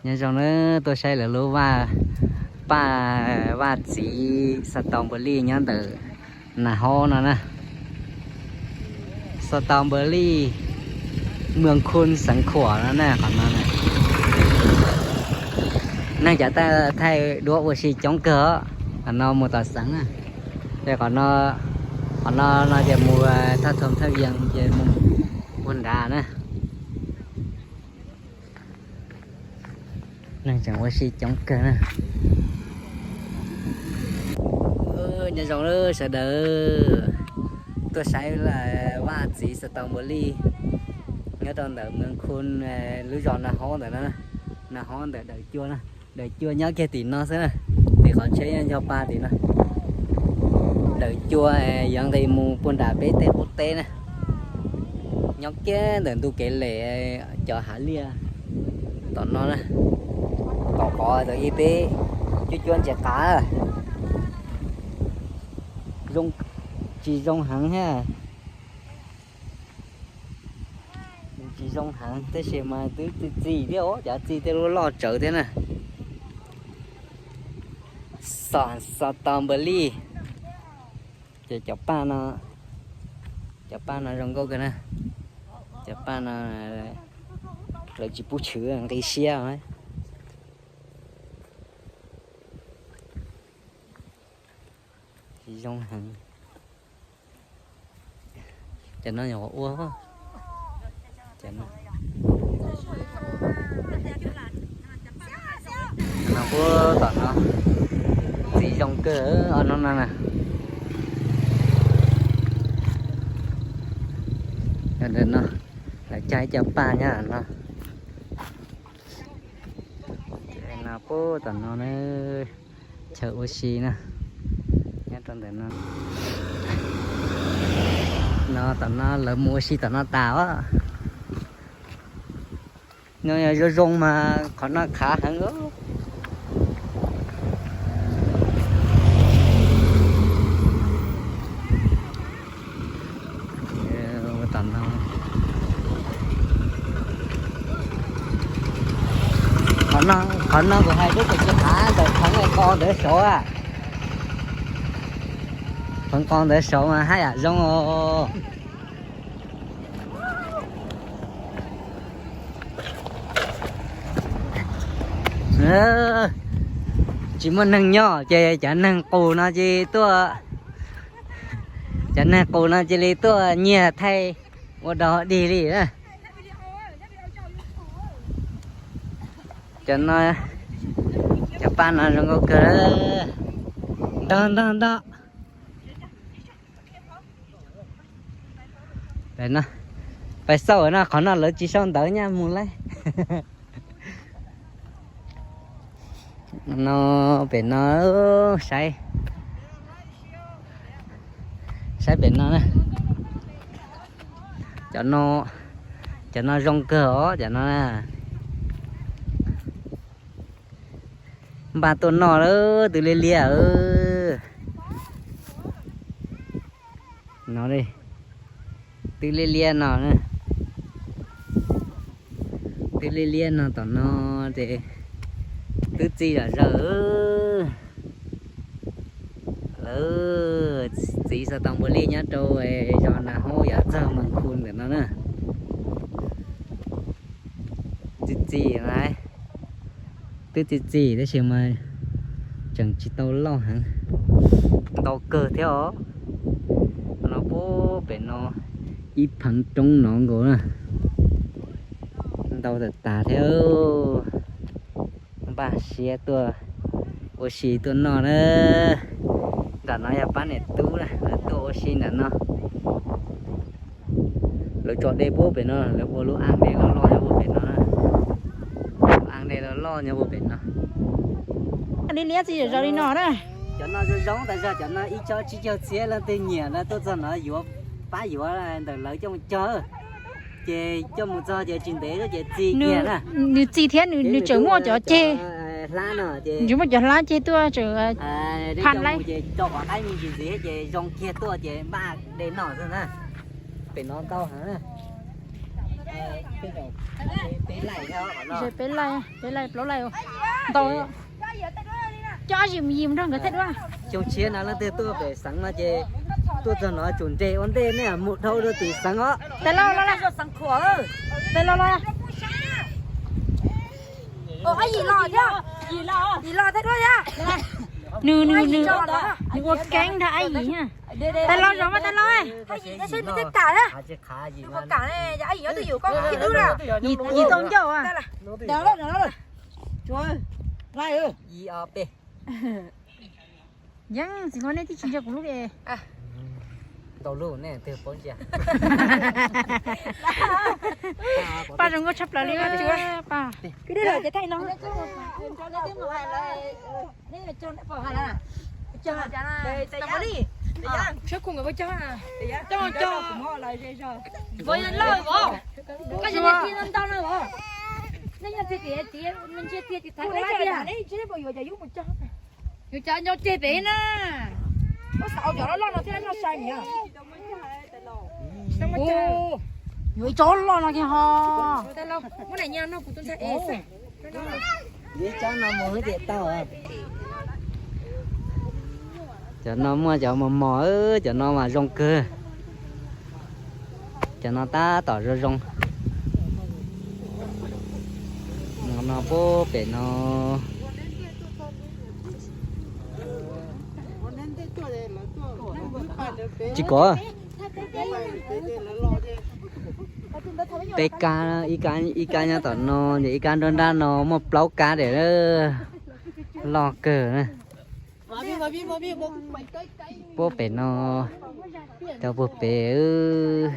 Nyob zoo na, tuaj saib lawv lub vaj, paj vaj txiv xav tau npua lij nyob ntawm nas hob no na. Xav tau npua lij, mws khun xeev khuam no na, qhov no na. Neeg cov thaij duab ua si coob kawg os, qhov no mus tom xeev na. Ces qhov no, qhov no no ces mus thaj thom thaj vias ces mus puag nrad na. Neeg tseem ua si coob kawg na. Nyob zoo sawv daws, tuaj saib vaj txiv xav tau npua lij nyob rau ntawm mws khun, lub zos nas hob ntawm no, nas hob ntawm daws cua na. Daws cua nyob kiag tim no xwb na, tim qhov tsheb nyob nco pa tim no. Daws cua yuav nqis mus puag nram peb teb qub teb na, nyob kiag ntawm ntu kev lem cov hav liaj tom no na. Tom qhov tau ib peb cuab cuab ntses qav, tsis zoo heev thiab. Tsis zoo heev tab sis mas twb txi txiv thiab os, cov txiv tej lub loj tsawv thiab na. Xav tau npua lij. Ces cov paj no, cov paj no zoo nkauj kawg na. Cov paj no lawv tsis pub tshwv, nqi siab. Tsis zoo heev. Cov no yog qhov ua. No puag tom no, txiv zoo kawg os no na. Ntawm no lawv cog ib co paj nyob no. No puag tom no na, chaw ua si na, nyob rau ntawm no. No tom no lawv mus ua si tom no tas os. No yog zoo zoo mas qhov no khav heev. Tom no, qhov no kuv hais lub kws tsis khav ntawm pheev qo ntawd saud. Pheev qo ntawd saud mas haj yam zoo os. Tsis muaj neeg nyob ces cov neeg qus no cia li tuaj, cov neeg qus no cia li tuaj nyiag thaij ua dog dig li na. Cov no, cov paj no zoo nkauj kawg. Ntog ntog ntog. Pais xauj no, qhov no lawv tsis sau ntawv nyaj mus lauj. No, pem no, saib, saib pem no na. Cov no, cov no zoo kawg os cov no na. Npaj tuaj noj lawm, twb liab liab. No, twb liab liab no, twb liab liab no tom no ces twb txi zom zaws. Lawv txiv xov tooj npua lij nyob rau zos Nas Hub yuav txog Moos Khu ntawm no na. Txi txiv na, twb txi txiv tab sis mas tseem tsis tau loj heev, ntau kawg thiab os. No puag pem no ib pheev roob no nkaus na, ntau tas tas thiab. Npaj siab tuaj ua si tuaj noj na. Nram no yog pab niam tub na, lawv tuaj ua si ntawm no. Lawv tso dej puag pem no, lawv ua lub aj dej loj loj nyob puag pem no. Aj dej loj loj nyob puag pem no. Liab liab txi zom zaws li no na. Cov no zoo zoo tas zog, cov no ib tsob tsib caug txhiab, leej twg nyiam no tuaj txog no yuav, pab yuav ntawm lawv coj mus cog. Ces coj mus txog ces tsis ntev ces txi kiag na. Nws txi thiab nws tseem muaj cov ceg, hlab no ces, nws muaj cov hlab ceg tuaj tseem phaj laib. Ces tso kom qaib me ntsis ntxiv ces zoo kiag tuaj ces npaj de noj xwb na. Pem no ntau heev na. Peb laij, peb laij plaub laij ntau. Coj ab yim mus yim nrog nkawd thiaj duab. Xyoo tshiab no leej twg tuaj pem xeev no ces tuaj txog no tsum nres ua ntej nej mus dhau rau tim xeev os. Tes los los, tes los los. Ab yim los thiab, yim los thiab duab thiab. Nws, nws, nws, nws ua keeb nrog ab yim na. Tes los zov mas tes los. Ab yim thiab seb nws twb kam thiab. Kam ne, ab yim nyob twj ywm koj twb dub na. Yim tau ncauj a. Yeej txiv no nej twb tsis ntsia kuv lub e. Paj zoo nkauj tshaj plaws li. Paj, koj ntsia tiag tiag, ntsia tiag tiag. Yuav cov nco ceg pem na. Ua xav cov loj loj no thiab loj sai niam. Yuav ib co loj no kiag ho. Muab daim nyuag no kuv tus ntxhais es. Ib co no mus xwb ces tau. Cov no muaj cov mos mos, cov no mas zoo kawg. Cov no tab tom zoo zoo. No, no puag pem no. Tsis kom. Peb kab, ib kab, ib kab nyob tom no, ces ib kab nruab nrab no muaj plaub kab diam. Loj kawg na. Puag pem no, cov puag pem.